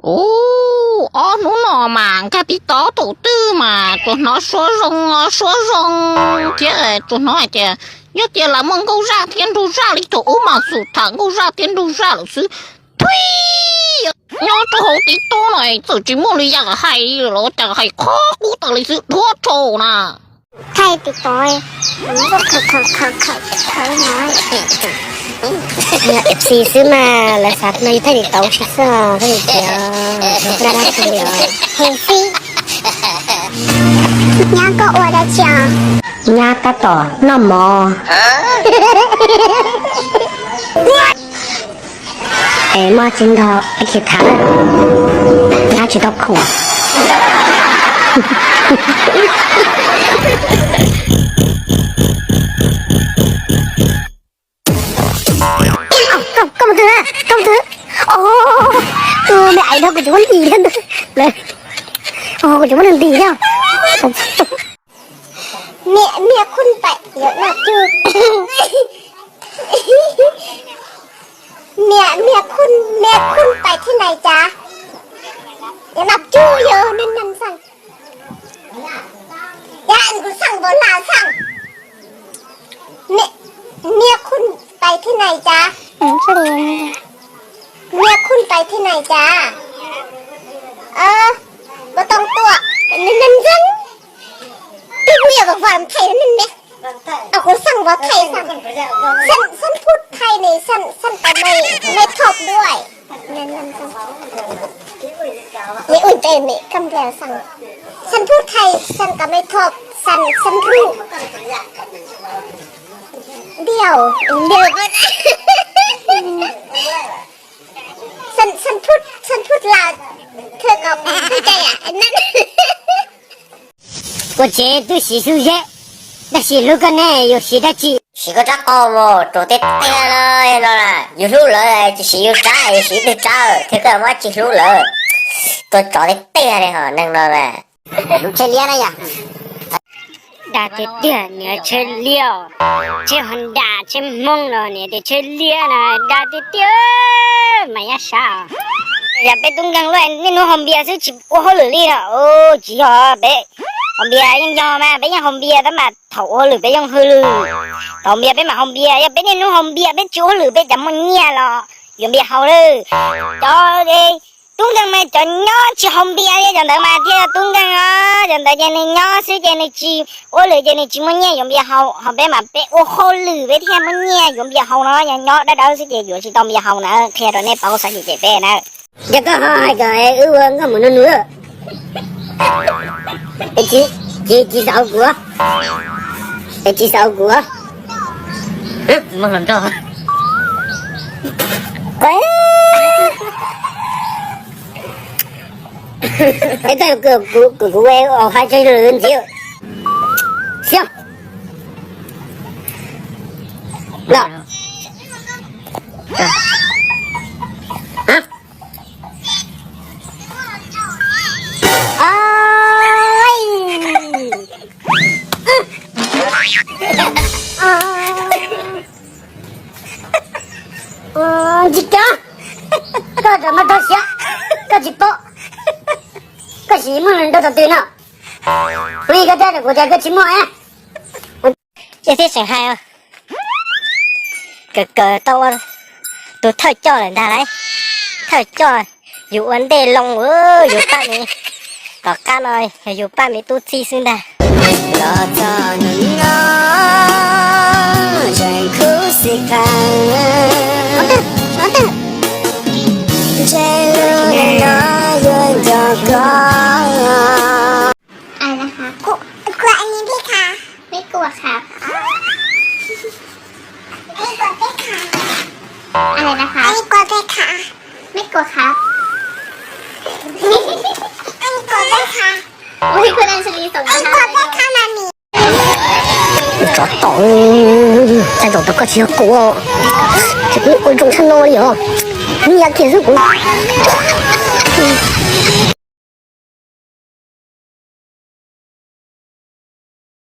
Ub, ob hnub no mas nkag TikTok tus twg mas tsuas hnov suab zoo suab zoo thiab tsuas hnov hais tias yog tias lawv muaj nkauj zaj thiab nraug zaj li thaum ub mas xum tham nkauj zaj thiab nraug zaj lawm xwb. Thuib, nyob rau hauv TikTok no txawm tsis muaj li yam hais los cas hais qhov qub tas li xwb, dhuav rau na. Thaij TikTok, F C xwb mas lawv xav no yus thaij TikTok tsis xwb, thaij TikTok dab dab tsi os. Heev xwb. Nyab koj ua dab tsi os? Nyab tab tom noj mov. Es muaj tsis ntog ib tsis tham, nyab tsis tau khoom. Koj mus twg na? Koj mus twg? Os, tus me aiv no kuv tsis muab ntim thiab ntag. Kuv tsis muab nws ntim thiab. Mẹ, mẹ Khun pais, mẹ, mẹ Khun, mẹ Khun pais thi nais cas? Nab cug yog neeg neeg xeem. Yog kuv xeem npaum na xeem. Mẹ, mẹ Khun pais thi nais cas? Mẹ Khun pais thi nais cas? Ua tau tuaj, neeg neeg xeem. Twb kuv yog vam thais neeg ne. Kuv xeem vam thais xeem. Xeem, xeem phub thais ne, xeem, xeem kom mej, mej thov duaj. Mej ua ntej mej kam lia xeem. Xeem phub thais xeem kom mej thov, xeem, xeem ruj. Ntiav, ntiav. Xeem, xeem phub, xeem phub lam thov kom mej cai na. Koj tsev twb siv xub zeb, tab sis hlub koj ne yuav siv dab tsi? Siv koj rab qau mus rau tej tiag no, no na, yus hlub lawv tsis siv yus rab, yus siv twg rab thiab koj muab tsis hlub lawv. Tua tsov tej tiag li ho neeg no na. Hlub tsheb liab na yom. Dag tiag tiag niag tsheb liab, tsheb Honda tsheb Hmoob no niag tias tsheb liab na, dag tiag tiag mas nyab sab. Yog peb tub nkeeg luaj niaj hnub haus npias xwb tsis ua hauj lwm li na. Tsis yog peb haus npias yeej yog mas peb yeej haus npias tab mas thaum ua hauj lwm peb yeej hauj lwm. Thaum npias peb mam haus npias, yog peb niaj hnub haus npias peb tsis ua hauj lwm peb cas muaj nyiaj los yuav npias haus lawm. Cov tub nkeeg mas cov nyob tsis haus npias li cov ntawd mas thiaj yog tub nkeeg os. Cov ntawd ces nws nyob xwb ces nws tsis ua hauj lwm ces nws tsis muaj nyiaj yuav npias haus, ho peb mas peb ua hauj lwm peb thiaj muaj nyiaj yuav npias haus no, yog nyob dawb dawb xwb ces yuav tsis tau npias haus na, qhia rau nej paub xav cem cem peb na. Yog koj ho hais kom wb ua nkauj mus nug nug, es tsis, tsis xav kuv, es tsis xav kuv. Es koj kuv, kuv, kuv hais tseg ntxiv. Xyov. Los. Tsis cov, koj rov muab rau siab, koj tsis paub, koj sim muaj nrog thaum twg no, ua li koj thiaj rau kuv tias koj tsis muaj. Ces thiaj tseem hais, kaw kaw tau ua tus thawj coj lawm ntag lauj. Thawj coj, yus ua ntej loo, yus pab me, tom qab no yog yus pab me tub txib xwb ntag. Los txog hnub no, tseem khuv xim qhov, ntshe lub neej no yuav nco koj. อะไรนะคะ ครู ครู อันนี้พี่คะ ไม่กลัวครับ ไม่กลัวพี่คะ อะไรนะคะ ไม่กลัวพี่คะ ไม่กลัวครับ ไม่กลัวพี่คะ อุ้ย คุณอัญชลีส่งมาให้ ไม่กลัวพี่คะ มามี Tsov tom, cai zaum tau koj tsis yog kuv, tsis pub ua zoo tshaj no li os. Nyiam kiag xwb kuv.